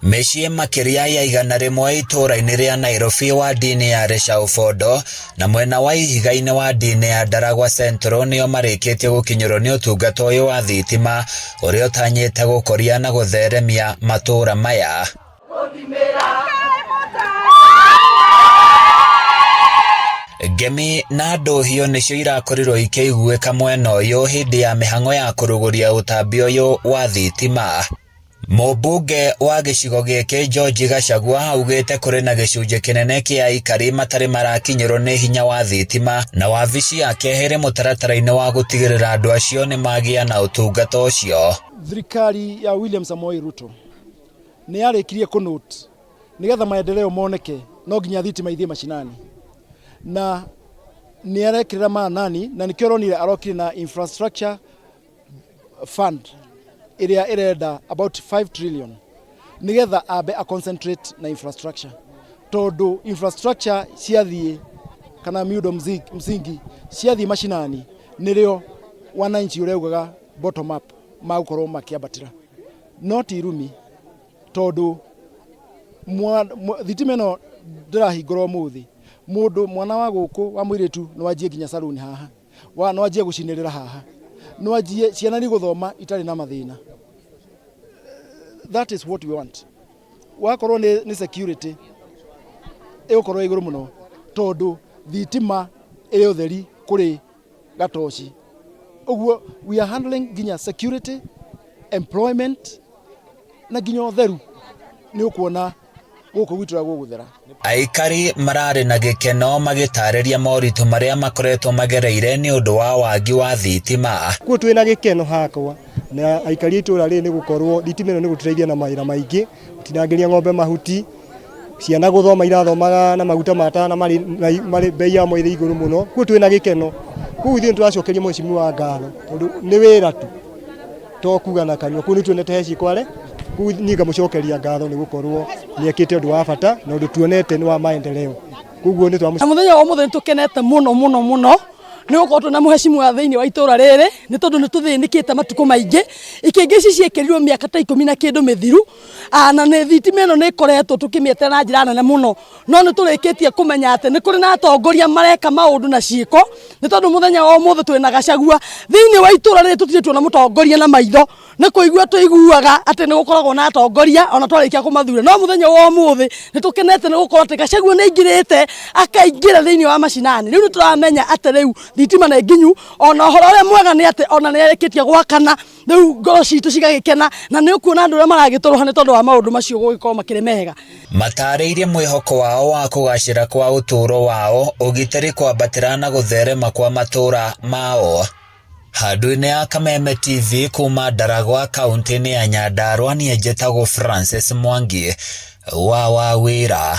Mĩciĩ makĩria ya 100 itũũra-inĩ rĩa Nairobi wadi-inĩ ya Resha-Ufondo na mwena wa Ihiga-inĩ wadi-inĩ ya Ndaragwa Central nĩo marĩkĩtie gũkinyĩrwo nĩ ũtungata ũyũ wa thitima ũrĩa ũtanyĩte gũkũria na gũtheremia matũũra maya. Ngemi na ndũhio nĩcio irakorirwo ikĩiguĩka mwena ũyũ hĩndĩ ya mĩhang'o ya kũrugũria ũtambi ũyũ wa thitima. Mũmbunge wa gĩcigo gĩkĩ George Gachagua augĩte kũrĩ na gĩcunjĩ kĩnene kĩa aikari matarĩ marakinyĩrwo nĩ hinya wa thitima na wabici yake ĩrĩ mũtaratara-inĩ wa gũtigĩrĩra andũ acio nĩ magĩa na ũtungata ũcio. Thirikari ya William Samoei Ruto nĩ yarĩkirie kũ note nĩgetha maendeleo moneke no nginya thitima ithiĩ mashinani na nĩ arekĩrĩra maanani na nĩkĩo ũronire arokire na infrastructure fund ĩrĩa ĩrenda about 5 trillion nĩgetha ambe a concentrate na infrastructure tondũ infrastructure ciathiĩ kana miundo msingi ciathiĩ mashinani nĩrĩo wananchi ũrĩa ugaga bottom up magũkorwo makĩambatĩra no ti irumi tondũ thitima ĩno ndĩrahingũra ũmũthĩ mũndũ mwana wa gũkũ wa mũirĩtu no anjie nginya saluni haha wa no anjie gũcinĩrĩra haha no anjie ciana nĩ gũthoma itarĩ na mathĩna. That is what we want. Wakorwo nĩ security ĩgũkorwo igũrũ mũno tondũ thitima ĩrĩ ũtheri kũrĩ gatoci. Ũguo we are handling nginya security, employment na nginya ũtheru nĩ ũkuona gũkũ gwitũ ũrĩa gũgũthera. Aikari mararĩ na gĩkeno magĩtarĩria moritũ marĩa makoretwo magereire nĩ ũndũ wa wagi wa thitima. Kuo twĩna gĩkeno hakwa na aikari a itũra rĩrĩ nĩ gũkorwo thitima ĩno nĩ gũtũteithia na mawĩra maingĩ, gũtinangĩria ng'ombe mahuti, ciana gũthoma irathomaga na maguta ma tawa na marĩ bei yamo ĩrĩ igũrũ mũno, kuo twĩna gĩkeno. Koguo ithuĩ nĩ tũracokeria mheshimiwa ngatho tondũ nĩ wĩra tu to kuga na kanua, koguo nĩ tuonete he ciĩko koguo niĩ ngamũcokeria ngatho nĩ gũkorwo nĩ ekĩte ũndũ wa bata na ũndũ tuonete nĩ wa maendeleo. Koguo nĩ tũramũ Mũthenya wa ũmũthĩ nĩ tũkenete mũno mũno mũno nĩ gũkorwo twĩna mũheshimiwa thĩinĩ wa itũra rĩrĩ nĩ tondũ nĩ tũthĩnĩkĩte matukũ maingĩ. Ikĩngĩ ici ciĩkĩrirwo mĩaka ta 10 na kĩndũ mĩthiru na nĩ thitima ĩno nĩ ĩkoretwo tũkĩmĩetera na njĩra nene mũno, no nĩ tũrĩkĩtie kũmenya atĩ nĩ kũrĩ na atongoria mareka maũndũ na ciĩko nĩ tondũ mũthenya wa ũmũthĩ twĩna Gachagua thĩinĩ wa itũra rĩrĩ tũtirĩ tuona mũtongoria na maitho. Nĩ kũigua tũiguaga atĩ nĩ gũkoragwo na atongoria ona twarĩkia kũmathura, no mũthenya wa ũmũthĩ nĩ tũkenete nĩ gũkorwo atĩ Gachagua nĩ aingĩrĩte akaingĩra thĩinĩ wa macinani. Rĩu nĩ tũramenya atĩ rĩu thitima nĩ nginyu, ona ũhoro ũrĩa mwega nĩ atĩ ona nĩ arĩkĩtie gwakana, rĩu ngoro citũ cigagĩkena na nĩ ũkuona andũ ũrĩa maragĩtũrũha nĩ tondũ wa maũndũ macio gũgĩkorwo makĩrĩ mega. Matarĩirie mwĩhoko wao wa kũgacĩra kwa ũtũũro wao, ũgitĩri kwambatĩra na gũtherema kwa matũũra mao. Handũ-inĩ ya Kameme TV kuma Ndaragwa kaunti-inĩ ya Nyandarua niĩ njĩtagwo Francis Mwangi wa Wawĩra.